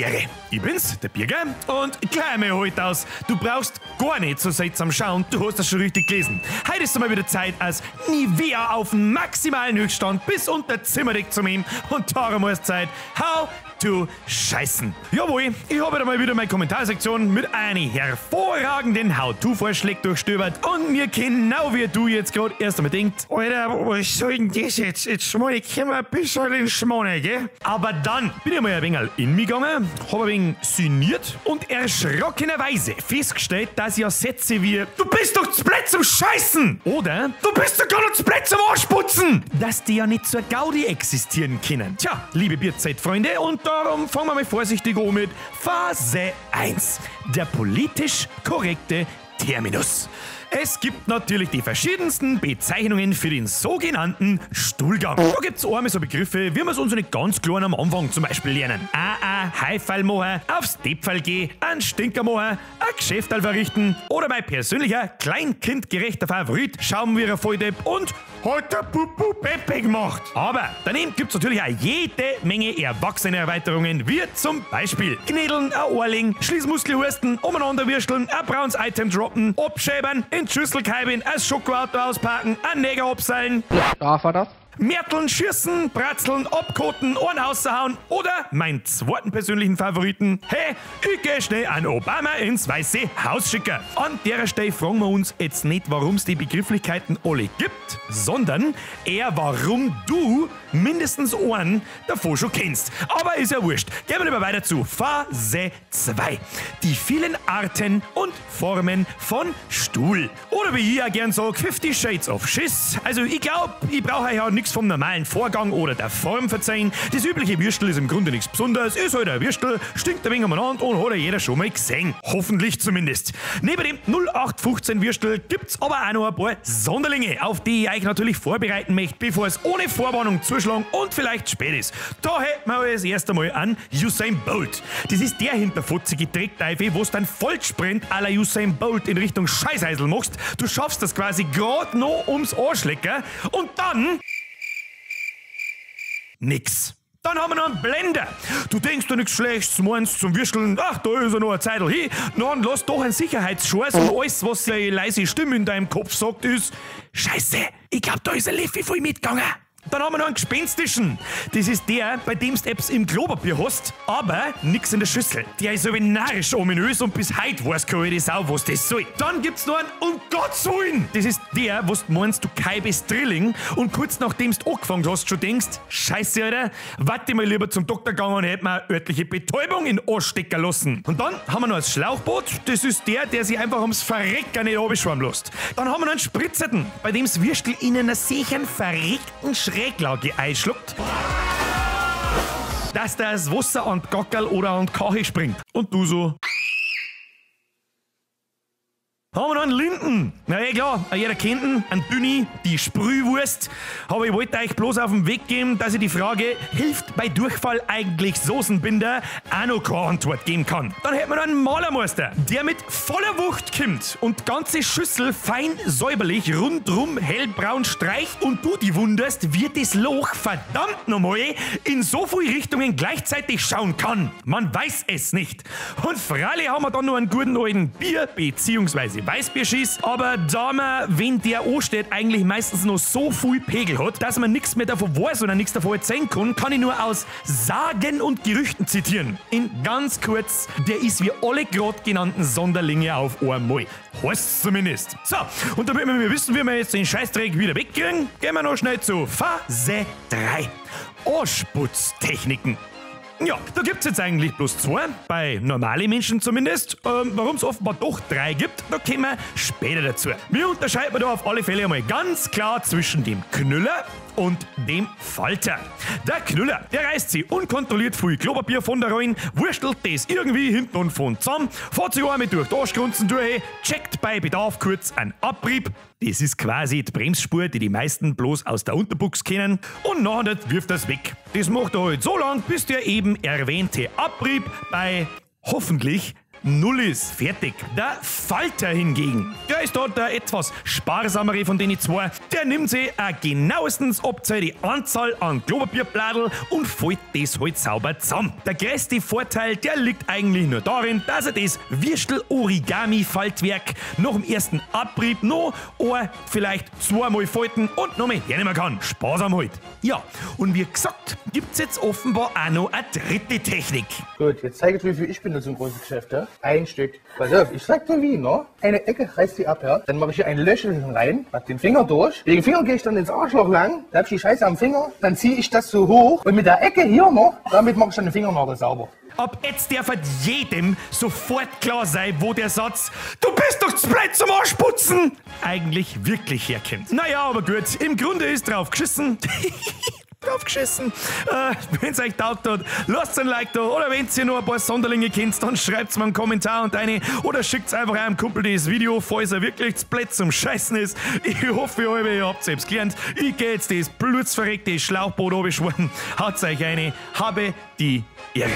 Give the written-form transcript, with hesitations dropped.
Ehre. Ich bin's, der Birger, und gleich mal heute aus, du brauchst gar nicht so seltsam schauen, du hast das schon richtig gelesen. Heute ist mal wieder Zeit, als Nivea auf den maximalen Höchststand bis unter Zimmerdeck zu nehmen und darum ist Zeit, how to scheißen. Jawohl, ich habe wieder mal wieder meine Kommentarsektion mit einem hervorragenden How-To-Vorschlag durchstöbert und mir genau wie du jetzt gerade erst einmal denkt, Alter, was soll denn das jetzt? Jetzt schmall ich immer ein bisschen den Schmone, gell? Aber dann bin ich mal ein wenig in mich gegangen, habe ein wenig sinniert und erschrockenerweise festgestellt, dass ja Sätze wie Du bist doch zu blöd zum Scheißen! Oder Du bist doch gar nicht zu blöd zum Arschputzen! Dass die ja nicht zur Gaudi existieren können. Tja, liebe Bierzeitfreunde, und darum fangen wir mal vorsichtig an mit Phase 1. Der politisch korrekte Terminus. Es gibt natürlich die verschiedensten Bezeichnungen für den sogenannten Stuhlgang. Da gibt's einmal so Begriffe, wie wir es uns nicht ganz klein am Anfang zum Beispiel lernen. AA, Haifall machen, aufs Depfall gehen, einen Stinker machen, ein Geschäfterl verrichten oder mein persönlicher, kleinkindgerechter Favorit, schauen wir Volldepp und hat der Pupu Pepe gemacht. Aber daneben gibt's natürlich auch jede Menge Erwachsene-Erweiterungen, wie zum Beispiel Knädeln, ein Ohrling, Schließmuskelhusten, umeinanderwürsteln, ein braunes Item droppen, abschäbern, in die Schüssel keiben, ein Schokoauto auspacken, ein Neger abseilen. Ja, darf er das? Märteln, schießen, bratzeln, abkoten, Ohren auszuhauen oder mein zweiten persönlichen Favoriten, hey, ich geh schnell an Obama ins Weiße Haus schicken. An der Stelle fragen wir uns jetzt nicht, warum's die Begrifflichkeiten alle gibt, sondern eher warum du mindestens einen davon schon kennst. Aber ist ja wurscht. Gehen wir lieber weiter zu Phase 2. Die vielen Arten und Formen von Stuhl. Oder wie ich ja gern sag, 50 Shades of Schiss. Also ich glaub, ich brauch euch ja nichts vom normalen Vorgang oder der Form verzeihen. Das übliche Würstel ist im Grunde nichts Besonderes, ist halt ein Würstel, stinkt ein wenig umeinander und hat ja jeder schon mal gesehen. Hoffentlich zumindest. Neben dem 0815 Würstel gibt's aber auch noch ein paar Sonderlinge, auf die ich euch natürlich vorbereiten möchte, bevor es ohne Vorwarnung zuschlagen und vielleicht spät ist. Da hätten wir als erstes Mal an Usain Bolt. Das ist der hinterfotzige Dreckteufel, wo's dann Vollsprint à la Usain Bolt in Richtung Scheißeisel machst. Du schaffst das quasi grad noch ums Arschlecker und dann nix. Dann haben wir noch einen Blender. Du denkst dir nichts Schlechtes, meinst zum Würsteln, ach, da ist ja noch ein Zeitl hin. Dann lass doch einen Sicherheitsscheiß und alles, was die leise Stimme in deinem Kopf sagt, ist Scheiße, ich glaub, da ist ein Leffi voll mitgegangen. Dann haben wir noch einen gespenstischen. Das ist der, bei dem du Apps im Klopapier hast, aber nix in der Schüssel. Der ist aber narrisch ominös und bis heute weiß keine alte Sau, was das soll. Dann gibt's noch einen um Gottes Willen. Das ist der, was du meinst, du keibest Drilling und kurz nachdem du angefangen hast, schon denkst, Scheiße, Alter, warte mal lieber zum Doktor gegangen und hätte mir eine örtliche Betäubung in den Arsch stecken lassen. Und dann haben wir noch das Schlauchboot. Das ist der, der sich einfach ums Verrecken nicht runterschwimmen lässt. Dann haben wir noch einen Spritzerten, bei dem das Würstel in einer sicheren, verreckten Schräglage einschluckt, dass das Wasser an die Gackerl oder an die Kache springt. Und du so. Haben wir noch einen Linden? Na ja, klar, jeder kennt ihn, einen Dünni, die Sprühwurst. Aber ich wollte euch bloß auf den Weg geben, dass ich die Frage, hilft bei Durchfall eigentlich Soßenbinder, auch noch keine Antwort geben kann. Dann hätten wir noch einen Malermeister, der mit voller Wucht kommt und ganze Schüssel fein säuberlich rundrum hellbraun streicht und du dich wunderst, wie das Loch verdammt nochmal in so viele Richtungen gleichzeitig schauen kann. Man weiß es nicht. Und freilich haben wir dann noch einen guten alten Bier- beziehungsweise Weißbierschieß, aber da man, wenn der ansteht, eigentlich meistens noch so viel Pegel hat, dass man nichts mehr davon weiß oder nichts davon erzählen kann, kann ich nur aus Sagen und Gerüchten zitieren. In ganz kurz, der ist wie alle grad genannten Sonderlinge auf einmal. Heißt's zumindest. So, und damit wir wissen, wie wir jetzt den Scheißdreck wieder wegkriegen, gehen wir noch schnell zu Phase 3. Arschputztechniken. Ja, da gibt's jetzt eigentlich bloß zwei, bei normalen Menschen zumindest. Warum's offenbar doch drei gibt, da kommen wir später dazu. Wir unterscheiden da auf alle Fälle einmal ganz klar zwischen dem Knüller und dem Falter. Der Knüller, der reißt sich unkontrolliert viel Klopapier von der Rollen, wurstelt das irgendwie hinten und vorn zusammen, fährt sich einmal durch die Arschgrunzen durch, checkt bei Bedarf kurz einen Abrieb. Das ist quasi die Bremsspur, die die meisten bloß aus der Unterbuchs kennen. Und nachher wirft er's weg. Das macht er halt so lang, bis der eben erwähnte Abrieb bei hoffentlich null ist. Fertig. Der Falter hingegen, der ist dort der etwas sparsamere von den zwei. Der nimmt sich auch genauestens abzählt die Anzahl an Klopapierbladel und fällt das halt sauber zusammen. Der größte Vorteil, der liegt eigentlich nur darin, dass er das Würstel-Origami-Faltwerk nach dem ersten Abrieb noch ein, vielleicht zweimal falten und noch mehr hernehmen kann. Sparsam halt. Ja, und wie gesagt, gibt's jetzt offenbar auch noch eine dritte Technik. Gut, jetzt zeige ich, wie viel ich benutze im großen Geschäft. Ja? Ein Stück. Pass auf, ich sag dir wie, ne? Eine Ecke reißt die ab, ja? Dann mache ich hier ein Löchelchen rein, mach den Finger durch. Mit dem Finger gehe ich dann ins Arschloch lang, da hab ich die Scheiße am Finger, dann ziehe ich das so hoch und mit der Ecke hier noch, damit mache ich dann den Fingernagel sauber. Ab jetzt darf halt jedem sofort klar sein, wo der Satz "Du bist doch zu blöd zum Arschputzen" eigentlich wirklich herkommt. Naja, aber gut, im Grunde ist drauf geschissen. Drauf geschissen. Wenn's euch taugt hat, lasst ein Like da oder wenn's ihr noch ein paar Sonderlinge kennt, dann schreibt's mir einen Kommentar und eine oder schickt's einfach eurem Kumpel dieses Video, falls er wirklich zu blöd zum Scheißen ist. Ich hoffe, ihr habt's selbst gelernt. Ich geh jetzt das blutsverreckte Schlauchboot runterschwimmen. Haut's euch eine. Habe die Ehre.